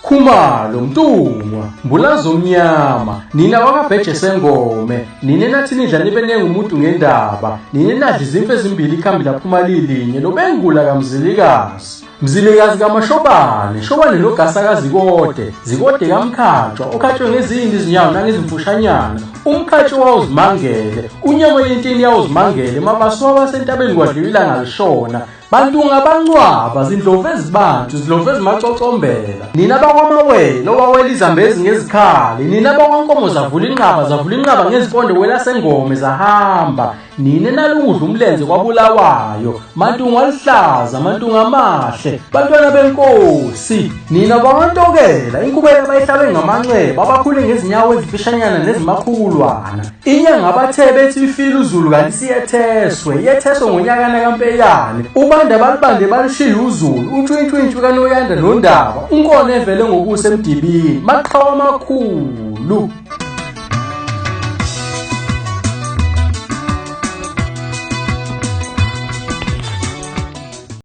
Khumalo, Mntungwa, Mbulazi omnyama, nina wakabheje sengome, nina nathi nidla nibe nengi umuntu ngendaba, nina nadla izimfe ezimbili ikhambi laphuma lilinye, nobengula kaMzilikazi. Mzilikazi kaMashobane, Shobane nogasa kaZikode, Zikode kaMkhatshwa, okhatshwe ngezindi izinyawo nangezimfushanyana, umkhatshwa wawuzimangele, unyama yentini yawuzimangele, mabaso wabasentabeni kwadliwa ilanga lishona, Bantu ngabancwaba zindlovu ezibantu zindlovu ezimacocombela nina bakwamawele owawela izambezi ngezikhali nina bakwankomo zavula inqaba zavula inqaba ngezimpondo welasengome zahamba nina nalukudla umlenze kwabulawayo mantungu aluhlaza mantungu amahle bantwana benkosi nina bakwantokela inkubela bayihlabe ngamanxeba abakhule ngezinyawo ezifishanyana nezimakhulwana Inyanga abathe bethi ifile uZulu kanti siyetheswe, yetheswe ngonyakana kaMpeyane. Ubanda balibande balishiye uZulu, untshwintshwintshwi kaNoyanda noNdaba, uNkona evele ngokusa emdibini, maqhawe amakhulu.